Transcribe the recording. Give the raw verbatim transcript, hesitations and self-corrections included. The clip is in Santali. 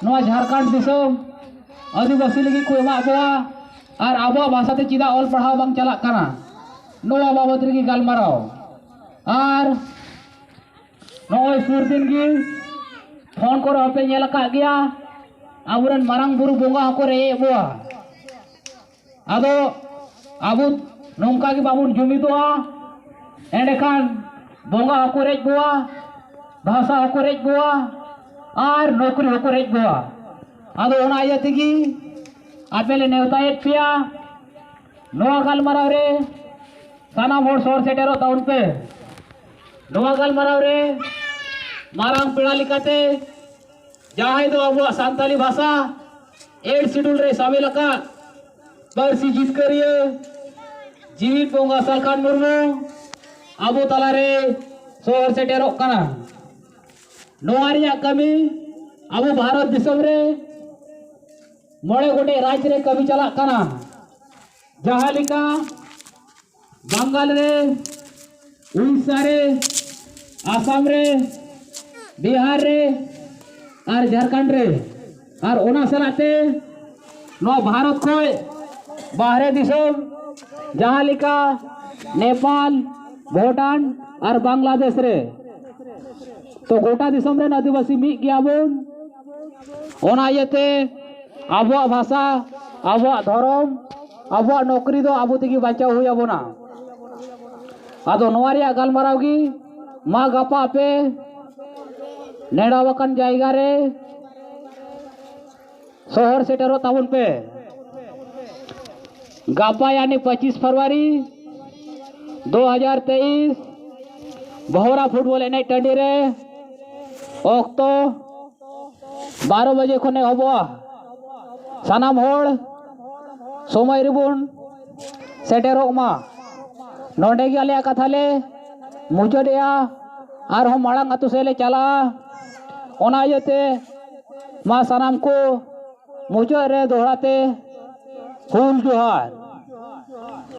ᱱᱚᱣᱟ ᱡᱷᱟᱲᱠᱷᱚᱸᱰ ᱫᱤᱥᱚᱢ ᱟᱹᱫᱤᱵᱟᱹᱥᱤ ᱞᱟᱹᱜᱤᱫ ᱠᱚ ᱮᱢᱟᱜ ᱠᱚᱣᱟ ᱟᱨ ᱟᱵᱚᱣᱟᱜ ᱵᱷᱟᱥᱟ ᱛᱮ ᱪᱮᱫᱟᱜ ᱚᱞ ᱯᱟᱲᱦᱟᱣ ᱵᱟᱝ ᱪᱟᱞᱟᱜ ᱠᱟᱱᱟ, ᱱᱚᱣᱟ ᱵᱟᱵᱚᱫ ᱨᱮᱜᱮ ᱜᱟᱞᱢᱟᱨᱟᱣ᱾ ᱟᱨ ᱱᱚᱜᱼᱚᱭ ᱥᱩᱨ ᱫᱤᱱ ᱜᱮ ᱯᱷᱳᱱ ᱠᱚᱨᱮ ᱦᱚᱸᱯᱮ ᱧᱮᱞ ᱟᱠᱟᱫ ᱜᱮᱭᱟ, ᱟᱵᱚᱨᱮᱱ ᱢᱟᱨᱟᱝ ᱵᱩᱨᱩ ᱵᱚᱸᱜᱟ ᱦᱚᱸᱠᱚ ᱨᱮᱡ ᱮᱫ ᱠᱚᱣᱟ᱾ ᱟᱫᱚ ᱟᱵᱚ ᱱᱚᱝᱠᱟ ᱜᱮ ᱵᱟᱵᱚᱱ ᱡᱩᱢᱤᱫᱚᱜᱼᱟ, ᱮᱸᱰᱮᱠᱷᱟᱱ ᱵᱚᱸᱜᱟ ᱦᱚᱸᱠᱚ ᱨᱮᱡ ᱠᱚᱣᱟ, ᱵᱷᱟᱥᱟ ᱦᱚᱸᱠᱚ ᱨᱮᱡ ᱠᱚᱣᱟ, ᱟᱨ ᱱᱚᱠᱨᱤ ᱦᱚᱸᱠᱚ ᱨᱮᱡ ᱠᱚᱣᱟ᱾ ᱟᱫᱚ ᱚᱱᱟ ᱤᱭᱟᱹ ᱛᱮᱜᱮ ᱟᱯᱮ ᱞᱮ ᱱᱮᱣᱛᱟᱭᱮᱫ ᱯᱮᱭᱟ᱾ ᱱᱚᱣᱟ ᱜᱟᱞᱢᱟᱨᱟᱣ ᱨᱮ ᱥᱟᱱᱟᱢ ᱦᱚᱲ ᱥᱚᱦᱚᱨ ᱥᱮᱴᱮᱨᱚᱜ ᱛᱟᱵᱚᱱ ᱯᱮ᱾ ᱱᱚᱣᱟ ᱜᱟᱞᱢᱟᱨᱟᱣ ᱨᱮ ᱢᱟᱨᱟᱝ ᱯᱮᱲᱟ ᱞᱮᱠᱟᱛᱮ ᱡᱟᱦᱟᱸᱭ ᱫᱚ ᱟᱵᱚᱣᱟᱜ ᱥᱟᱱᱛᱟᱞᱤ ᱵᱷᱟᱥᱟ ᱮᱭᱤᱴ ᱥᱤᱰᱩᱞ ᱨᱮ ᱥᱟᱢᱤᱞ ᱟᱠᱟᱫ ᱯᱟᱹᱨᱥᱤ ᱡᱤᱛᱠᱟᱹᱨᱤᱭᱟᱹ ᱡᱤᱣᱤᱫ ᱵᱚᱸᱜᱟ ᱥᱟᱞᱠᱷᱟᱱ ᱢᱩᱨᱢᱩ ᱟᱵᱚ ᱛᱟᱞᱟᱨᱮ ᱥᱚᱦᱚᱨ ᱥᱮᱴᱮᱨᱚᱜ ᱠᱟᱱᱟ᱾ ᱱᱚᱣᱟ ᱨᱮᱭᱟᱜ ᱠᱟᱹᱢᱤ ᱟᱵᱚ ᱵᱷᱟᱨᱚᱛ ᱫᱤᱥᱚᱢ ᱨᱮ ᱢᱚᱬᱮ ᱜᱚᱴᱮᱡ ᱨᱟᱡᱽ ᱨᱮ ᱠᱟᱹᱢᱤ ᱪᱟᱞᱟᱜ ᱠᱟᱱᱟ, ᱡᱟᱦᱟᱸ ᱞᱮᱠᱟ ᱵᱟᱝᱜᱟᱞ ᱨᱮ, ᱩᱲᱤᱥᱥᱟ ᱨᱮ, ᱟᱥᱟᱢ ᱨᱮ, ᱵᱤᱦᱟᱨ ᱨᱮ ᱟᱨ ᱡᱷᱟᱲᱠᱷᱚᱸᱰ ᱨᱮ, ᱟᱨ ᱚᱱᱟ ᱥᱟᱞᱟᱜ ᱛᱮ ᱱᱚᱣᱟ ᱵᱷᱟᱨᱚᱛ ᱠᱷᱚᱱ ᱵᱟᱦᱨᱮ ᱫᱤᱥᱚᱢ ᱡᱟᱦᱟᱸ ᱞᱮᱠᱟ ᱱᱮᱯᱟᱞ, ᱵᱷᱩᱴᱟᱱ ᱟᱨ ᱵᱟᱝᱞᱟᱫᱮᱥ ᱨᱮ᱾ ᱛᱚ ᱜᱚᱴᱟ ᱫᱤᱥᱚᱢ ᱨᱮᱱ ᱟᱹᱫᱤᱵᱟᱹᱥᱤ ᱢᱤᱫ ᱜᱮᱭᱟᱵᱚᱱ᱾ ᱚᱱᱟ ᱤᱭᱟᱹᱛᱮ ᱟᱵᱚᱣᱟᱜ ᱵᱷᱟᱥᱟ, ᱟᱵᱚᱣᱟᱜ ᱫᱷᱚᱨᱚᱢ, ᱟᱵᱚᱣᱟᱜ ᱱᱚᱠᱨᱤ ᱫᱚ ᱟᱵᱚ ᱛᱮᱜᱮ ᱵᱟᱧᱪᱟᱣ ᱦᱩᱭ ᱟᱵᱚᱱᱟ᱾ ᱟᱫᱚ ᱱᱚᱣᱟ ᱨᱮᱭᱟᱜ ᱜᱟᱞᱢᱟᱨᱟᱣ ᱜᱮ ᱢᱟ ᱜᱟᱯᱟ ᱟᱯᱮ ᱱᱮᱰᱟᱣ ᱟᱠᱟᱱ ᱡᱟᱭᱜᱟ ᱨᱮ ᱥᱚᱦᱚᱨ ᱥᱮᱴᱮᱨᱚᱜ ᱛᱟᱵᱚᱱ ᱯᱮ᱾ ᱜᱟᱯᱟ ᱭᱟᱱᱤ ᱯᱚᱸᱪᱤᱥ ᱯᱷᱮᱵᱽᱨᱩᱣᱟᱨᱤ ᱫᱩ ᱦᱟᱡᱟᱨ ᱛᱮᱭᱤᱥ ᱵᱚᱦᱚᱨᱟ ᱯᱷᱩᱴᱵᱚᱞ ᱮᱱᱮᱡ ᱴᱟᱺᱰᱤ ᱨᱮ ᱚᱠᱛᱚ ᱵᱟᱨᱚ ᱵᱟᱡᱮ ᱠᱷᱚᱱ ᱮᱦᱚᱵᱚᱜᱼᱟ᱾ ᱥᱟᱱᱟᱢ ᱦᱚᱲ ᱥᱚᱢᱚᱭ ᱨᱮᱵᱚᱱ ᱥᱮᱴᱮᱨᱚᱜ ᱢᱟ᱾ ᱱᱚᱰᱮ ᱜᱮ ᱟᱞᱮᱭᱟᱜ ᱠᱟᱛᱷᱟ ᱞᱮ ᱢᱩᱪᱟᱹᱫᱮᱜᱼᱟ᱾ ᱟᱨᱦᱚᱸ ᱢᱟᱲᱟᱝ ᱟᱹᱛᱩ ᱥᱮᱫ ᱞᱮ ᱪᱟᱞᱟᱜᱼᱟ᱾ ᱚᱱᱟ ᱤᱭᱟᱹᱛᱮ ᱢᱟ ᱥᱟᱱᱟᱢ ᱠᱚ ᱢᱩᱪᱟᱹᱫ ᱨᱮ ᱫᱚᱦᱲᱟ ᱛᱮ ᱦᱩᱞ ᱡᱚᱦᱟᱨ᱾